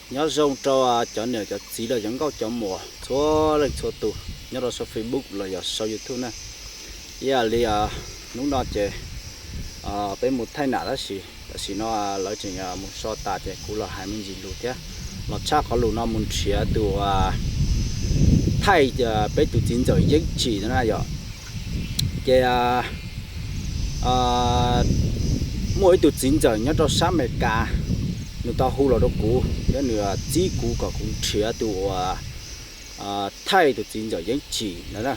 Nyob zoo rau cov niam cov txiv los cov nkauj cov muam txhua leej txhua tus nyob rau saum Facebook los yog saum YouTube na. Ib yam li hnub no ces peb mus thaij nam tab sis tam sim no lawv tseem mus so tas ces kuv los hais me ntsis lus thiab los tshaj qhov lus no mus nrhiav tus thaij peb tus txiv ntxawm Yeeb Tsim na yom. Ces muaj ib tug txiv ntxawm nyob rau sab Amelikas, nws tau hu los rau kuv thiab nws txib kuv kom kuv nrhiav tus uas thaij tus txiv ntxawm Yeeb Tsim ntawd na.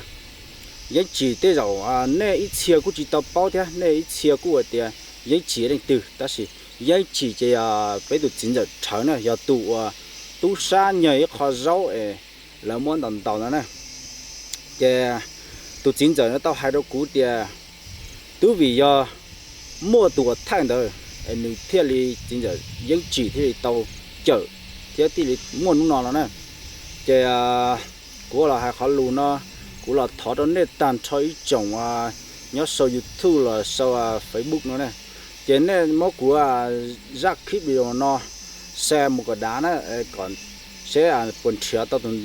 Yeeb Tsim tej zaum nej ib txhia kuj tsis tau paub thiab nej ib txhia kuj hais tias Yeeb Tsim leej twg, tab sis Yeeb Tsim ces yog peb tus txiv ntxawm Rhawv na, yog tus uas tub sab nyiag ib qho zaub es lawv muab ntaus ntaus ntawd na. Ces tus txiv ntxawm no tau hais rau kuv tias twb vim yog muaj tus uas thaij ntawd es nws thiaj li, txiv ntxawm Yeeb Tsim thiaj li tau cawm thiab thiaj li muaj hnub no no na. Ces kuv los hais qhov lus no, kuv los thov rau nej tag nrho ib tsoom nyob saum YouTube los saum Facebook no na. Ces nej muab kuv zaj clip video no share mus kom dav na, kom seb puas nrhiav tau tus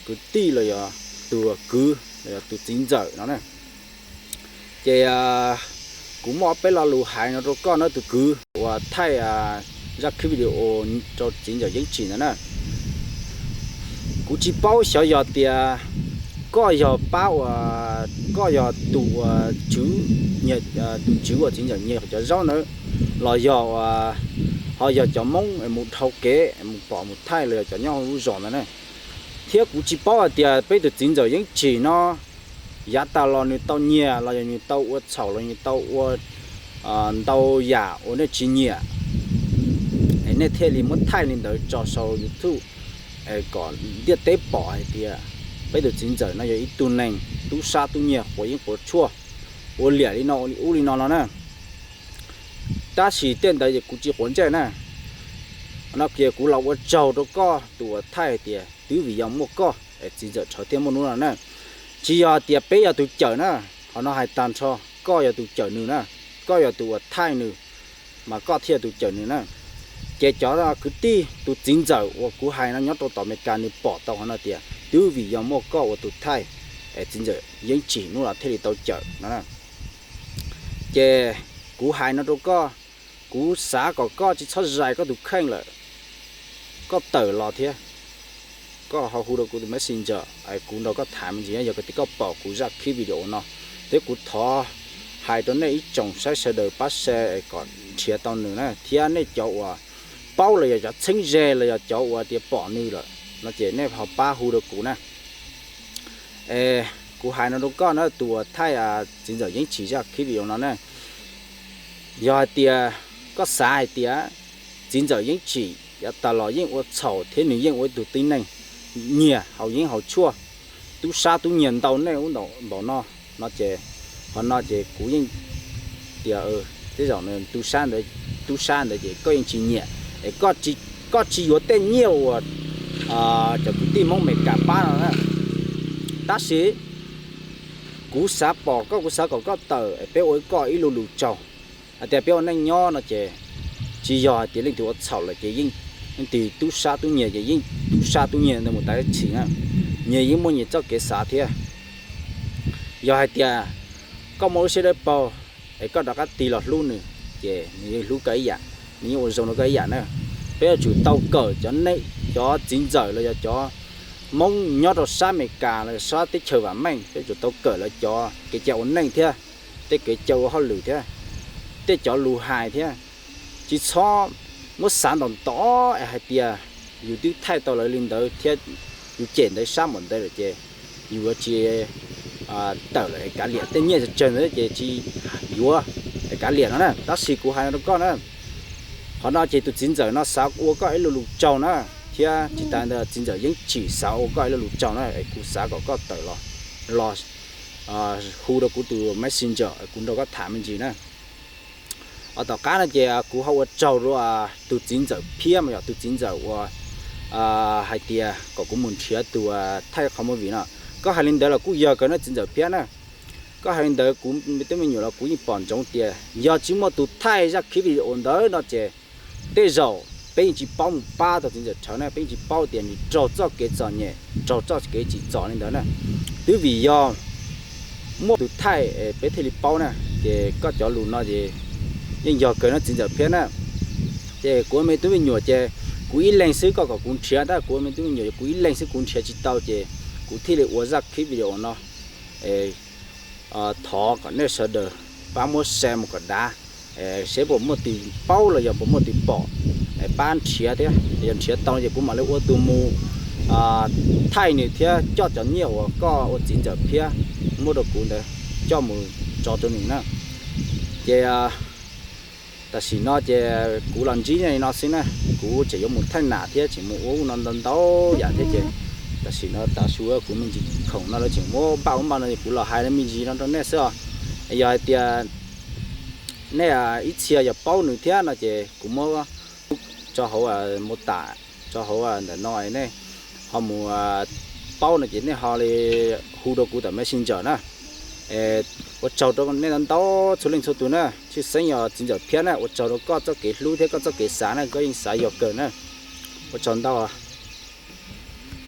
kwv tij los yog tus kwv los yog tus txiv ntxawm no na. Ces kuv muaj ob peb lo lus hais no rau koj na tus kwv uas thaij zaj clip video rau txiv ntxawm Yeeb Tsim ntawd na. Kuv tsis paub xyov yog tias koj yog pab uas koj yog tus uas tswv, tus tswv uas txiv ntxawm nyiag cov zaub ntawd los yog ho yog cov Hmoob mus dhau kev mus pom mus thaij los yog cov nyob hauv lub zos ntawd na. Thiab kuv tsis paub hais tias peb tus txiv ntxawm Yeeb Tsim no yav tas los nws tau nyiag los yog nws tau ua txhaum los nws tau ua ntau yam uas nej tsis nyiam, es nej thiaj li muab thaij li ntawd tso saum YouTube es kom ntiaj teb pom hais tias peb tus txiv ntxawm no yog ib tug neeg tub sab tub nyiag quav yeeb quav tshuaj, ua liam li no ua li ub li no no na. Tab sis tej ntawd ces kuv tsis quav ntsej na. No kiag kuv los ua tsaug rau koj tus uas thaij hais tias twb vim yog muaj koj es txiv ntxawm Rhawv thiaj muaj hnub no na. Tsis yog hais tias peb yog tus cawm na, qhov no hais tag nrho koj yog tus cawm nws na, koj yog tus uas thaij nws, mas koj thiaj yog tus cawm nws na. Ces cov kwv tij tus txiv ntxawm uas kuv hais no nyob rau tom Amelikas nws pom tau qhov no tias twb vim yog muaj koj ua tus thaij es txiv ntxawm Yeeb Tsim hnub no thiaj li tau cawm no. Ces kuv hais no rau koj, kuv xav kom koj tsis txhob zais koj tus kheej lawm, koj tawm los thiab koj ho hu rau kuv tus messenger es kuv nrog koj tham me ntsis, yog tias koj pom kuv zaj clip video no. Thiab kuv thov hais rau nej ib tsoom saib sawv daws pab share es kom nrhiav tau nws na, thiab nej cov uas paub los yog cov txheeb ze los yog cov uas tias pom nws lawm no ces nej ho pab hu rau kuv na. Es kuv hais no rau koj na, tus uas thaij txiv ntxawm Yeeb Tsim zaj clip video no na, yog hais tias koj xav hais tias txiv ntxawm Yeeb Tsim yav tas los yeej ua txhaum thiab nws yeej ua ib tug tib neeg nyiag haus yeeb haus tshuaj, tub sab tub nyiag ntau nej ub npaum no, no ces, qhov no ces kuv yeej tias tej zaum nws tub sab ntawd, tub sab ntawd ces koj yeej tsis nyiam es koj tsis yuav tej nyiaj uas cov kwv tij Hmoob Amelikas pab no na. Tab sis kuv xav pom koj, kuv xav kom koj tawm es peb ua koj ib lo lus tsaug. Hais tias peb ua neej nyob no ces tsis yog hais tias leej twg ua txhaum lawm ces yeej, leej twg tub sab tub nyiag ces yeej tub sab tub nyiag ntawd mus tas ib txhis na. Nyias yeej muaj nyias txoj kev xav thiab. Yog hais tias koj muaj lub siab dawb paug es koj rov qab tig los hlub nws, ces nws yeej hlub koj ib yam, nws yeej ua zoo rau koj ib yam na. Peb yuav tsum tau kawm cov neej, cov txiv ntxawm los yog cov Hmoob nyob rau sab Amelikas los sab teb chaws vam meej, peb yuav tsum tau kawm lawv cov kev cai ua neej thiab, tej kev cai ua hauj lwm thiab, tej cov lus hais thiab. Tsis txhob muab xav ntau ntau es hais tias yus twb thaij tau lawv li ntawd thiab yus cem ntawd sab npaum ntawd lawm ces yus yuav tsis tawm lawm es kav liam, tej nyiaj tsawg tsawg ntawd ces tsis yuav es kav liam no na. Tab sis kuv hais no rau koj na, qhov no ces tus txiv ntxawm no xav ua koj ib lo lus tsaug na, thiab tsis tas ntawd txiv ntxawm Yeeb Tsim xav ua koj ib lo lus tsaug na, es kuv xav kom koj tawm los, los hu rau kuv tus messenger es kuv nrog koj tham me ntsis na. Tom qab no ces kuv ho ua tsaug rau tus txiv ntxawm Phiab mas yog tus txiv ntxawm uas hais tias kom kuv mus nrhiav tus thaij qhov movie no. Koj hais li ntawd los kuj yog kawg na txiv ntxawm Phiab na. Koj hais li ntawd kuv me tub me nyuam los kuv yeej pom ntsoov tias yog tsis muaj tus thaij zaj clip video ntawd no ces tej zaum peb yeej tsis paub mus pab tau txiv ntxawm Rhawv na, peb yeej tsis paub tias nws raug txoj kev txom nyem, raug txoj kev tsim txom li ntawd na. Twb vim yog muaj tus thaij peb thiaj li paub na, ces koj cov lus no ces yeej yog kawg no txiv ntxawm Phiab na. Ces kuv ua me tub me nyuam ces kuv ib leeg xwb, koj kom kuv nrhiav tab kuv ua me tub me nyuam kuv ib leeg xwb kuv nrhiav tsis tau ces kuv thiaj li ua zaj clip video no thov kom nej sawv daws pab muab share mus kom dav, seb puas muaj tus paub los yog puas muaj tus pom, pab nrhiav thiab yog nrhiav tau ces kuv mam li ua tus mus thaij nws thiab coj cov nyiaj uas koj ua txiv ntxawm Phiab muab rau kuv ntawd coj mus tso rau nws na. Ces tam sim no ces kuv los ntsib nej li no xwb na, kuv tseem yuav mus thaij nam thiab tseem mus ua ub no ntau ntau yam thiab ces tam sim no tav su kuv me ntsis khoom no lawv tseem muab npaj ub npaj no es kuv los hais me ntsis no rau nej xwb os. Yog hais tias nej ib txhia yog paub nws thiab no ces kuv muab tso hauv mô tả, tso hauv ntawm no nej ho mus paub no ces nej ho li hu rau kuv tom Messenger na. Ua tsaug rau nej ntau ntau txhua leej txhua tus na, tshwj xeeb yog txiv ntxawm Phiab na, ua tsaug rau koj txoj kev hlub thiab koj txoj kev xav na, koj yeej xav yog kawg na. Ua tsaug ntau.